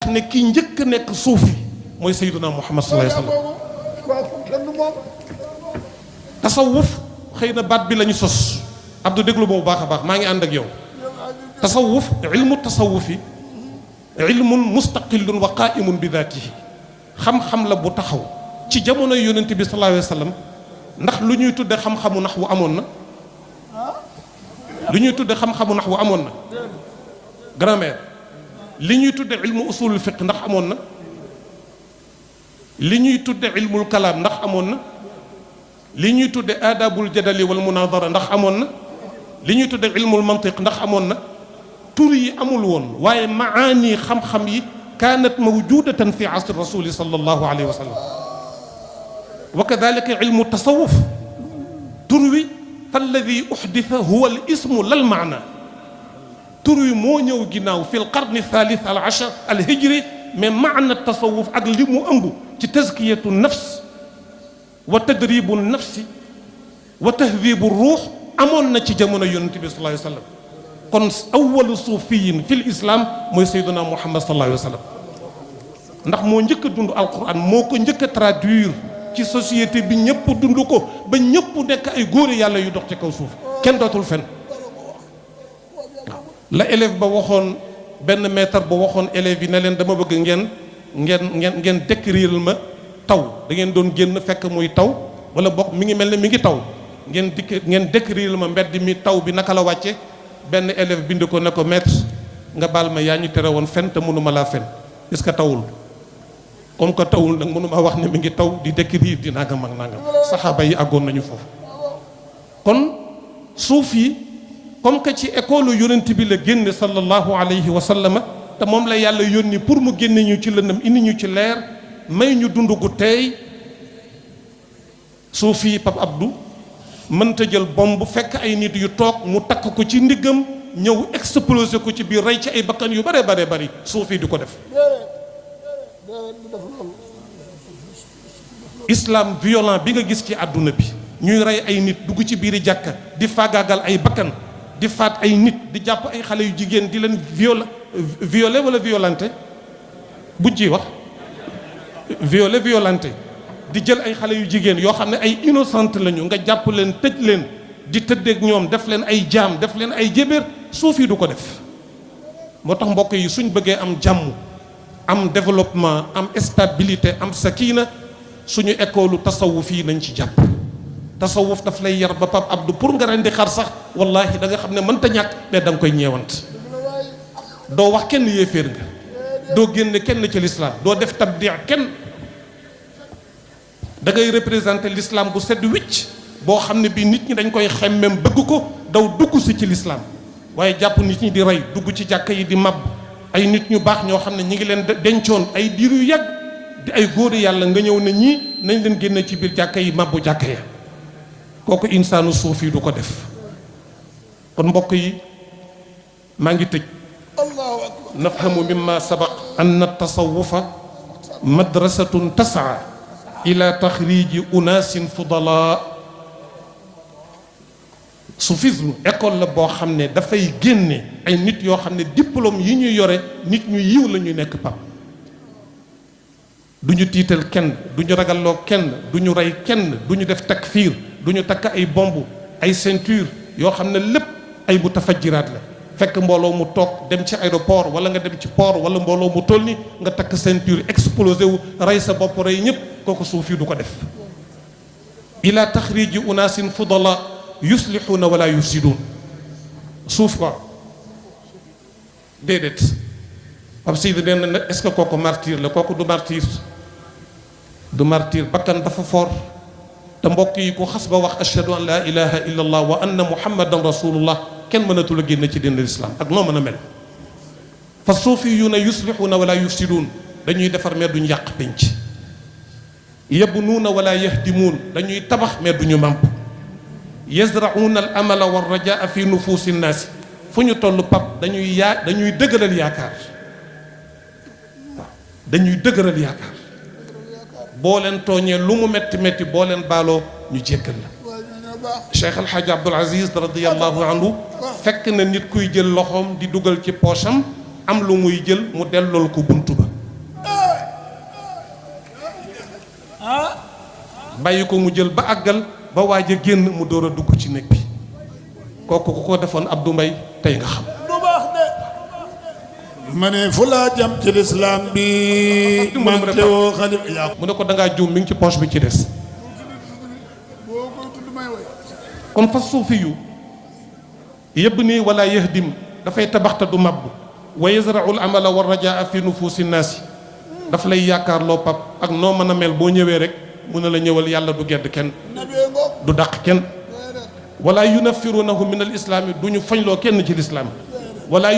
ne ki njëkk nekk suufi mooy sayyiduna Muhammad sallallahu alayhi wasallam. tasawuf xëy na baat bi la ñu sos Abdou déglu boobu baax a baax maa ngi ànd ak yow. tasawuf ilmu tasawufi ilmun mustaqillun wa qaimun bi daatihi xam-xam la bu taxaw ci jamono yonent bi sallallahu alayhi wasallam. ndax lu ñuy tudde xam-xamu nax wu amoon na lu ñuy tudde xam-xamu nax wu amoon na grammaire li ñuy tudde ilmu usulul fiqh ndax amoon na li ñuy tudde ilmul kalaam ndax amoon na li ñuy tudde aadabul jadali wal munadara ndax amoon na li ñuy tudde ilmul mantiq ndax amoon na tur yi amul woon waaye maani xam-xam yi kaanat mawjudatan fi asri rasuli sallallahu alayhi wa sallam wa kadalika ilmu tasawuf tur wi falladi uxdita huwa al ismu lal maana tur wi moo ñëw ginnaaw fi l qarni thalith al ashar al hijri mais maana tasawuf ak li mu ëmb ci tazkiyatu nafs wa tadribu nafsi wa tahdibu ruux amoon na ci jamono yonent bi sallallahu alayhi wa sallam kon awalu suufiyin fi l islam mooy sayyiduna Muhammad sallallahu alayhi wa sallam ndax moo njëkk a dund alquran moo ko njëkk a traduire ci société bi ñëpp dund ko ba ñëpp nekk ay góor yàlla yu dox ci kaw suuf kenn dootul fen la élève ba waxoon benn maître ba waxoon élèves yi ne leen dama bëgg ngeen décrire ma taw da ngeen doon génn fekk muy taw wala bokk mi ngi mel ne mi ngi taw ngeen décrire ma mbedd mi taw bi naka la wàcce benn élève bind ko ne ko maître nga baal ma yaa ñu tere woon fen te mënuma laa fen est-ce que tawul comme que tawul nag mënuma wax ne mi ngi taw di décrire di nangam ak nangam saxaaba yi àggoon nañu foofu kon suuf yi comme que ci école yonent bi la génne sallallahu alayhi wa sallam te moom la yàlla yónni pour mu génne ñu ci lëndëm indi ñu ci leer may ñu dund gu teey suuf yi Pape Abdou mënta jël bomb bu fekk ay nit yu toog mu takk ko ci ndiggam ñëw explosé ko ci biir rey ci ay bakkan yu bare bare bari suuf yi di ko def islam violent bi nga gis ci àdduna bi ñuy rey ay nit dugg ci biiri jàkka di faagaagal ay bakkan di faat ay nit di jàpp ay xale yu jigéen di leen violé wala violenté buñ ciy wax violenté di jël ay xale yu jigéen yoo xam ne ay innocent lañu nga jàpp leen tëj leen di tëddeeg ñoom def leen ay jaam def leen ay jébéer suuf yi du ko def moo tax mbokk yi suñ bëggee am jàmm am développement am stabilité am sakina suñu école tasawuf yi nañ ci jàpp tasawuf daf lay yar ba Pape Abdou pour nga rendi xar sax wallahi da nga xam ne mënta ñàkk mais da nga koy ñeewant doo wax kenn yéeféer nga doo génn kenn ci l'islam doo def tabdi kenn da ngay représenter l'islam bu sedd wicc boo xam ne bii nit ñi dañ koy xemmem bëgg ko daw dugg si ci l'islam waaye jàpp nit ñi di rey dugg ci jàkka yi di mab ay nit ñu baax ñoo xam ne ñi ngi leen dencoon ay diir yu yàgg di ay góori yàlla nga ñëw ne ñii nañ leen génne ci biir jàkka yi mabbu jàkka ya kooku insaanu suuf yi du ko def kon mbokk yi maa ngi tëj nafhamu mimma sabaq anna tasawufa madrasatun tasaa ila taxriji unaasin fudala soufisme école la boo xam ne dafay génne ay nit yoo xam ne diplôme yi ñu yore nit ñu yiw la ñu nekk pap du ñu tiital kenn du ñu ragalloo kenn du ñu rey kenn du ñu def takfiir du ñu takk ay bomb ay ceinture yoo xam ne lépp ay mutafajjiraat la fekk mbooloo mu toog dem ci aéroport wala nga dem ci port wala mbooloo mu toll ni nga takk ceinture explosé wu rey sa bopp rey ñëpp kooku suuf yi du ko def ila taxriji unaasin fudala yuslixuuna wala yufsiduun suuf quoi déedéet ab Seydi nee na est-ce que kooku martyr la kooku du martyr bakkan dafa foor te mbokk yi ku xas ba wax ashhadu an la ilaha illa allah wa anna muhammadan rasulullah kenn mënatul a génn ci diine l'islam ak noo mën a mel fa suufiyuuna yuslixuuna wala yufsiduun dañuy defar mais duñ yàq penc yabnuuna wala yahdimuun dañuy tabax mais duñu màmp yazra'uuna al amala wa rajaa fi nufuusi nnaasi fu ñu toll pap dañuy dëgëral yaakaar waaw dañuy dëgëral yaakaar boo leen tooñee lu mu metti metti boo leen baaloo ñu jéggal la Cheikh El Hadj Abdoul Aziz radiyallahu anhu fekk na nit kuy jël loxoom di dugal ci poosam am lu muy jël mu dellool ko buntu ba bàyyi ko mu jël ba àggal ba waaj a génn mu door a dugg ci néeg bi kooku ku ko defoon Abdou Mbaye tey nga xam ma ne fu laa jam ci lislaam bi man teewoo xalif yaa mu ne ko dangaa juum mi ngi ci poche bi ci des kon fa suufi yu yëbb nii wala yahdim dafay tabaxta du màbb wa yazra'u al amala wa rajaa fi nufuusi naasi daf lay yaakaar loo pap ak noo mën a mel boo ñëwee rek mu ne la ñëwal yàlla du gedd kenn du dàq kenn wala yunaffirunahu min al islaami du ñu fañloo kenn ci lislaam wala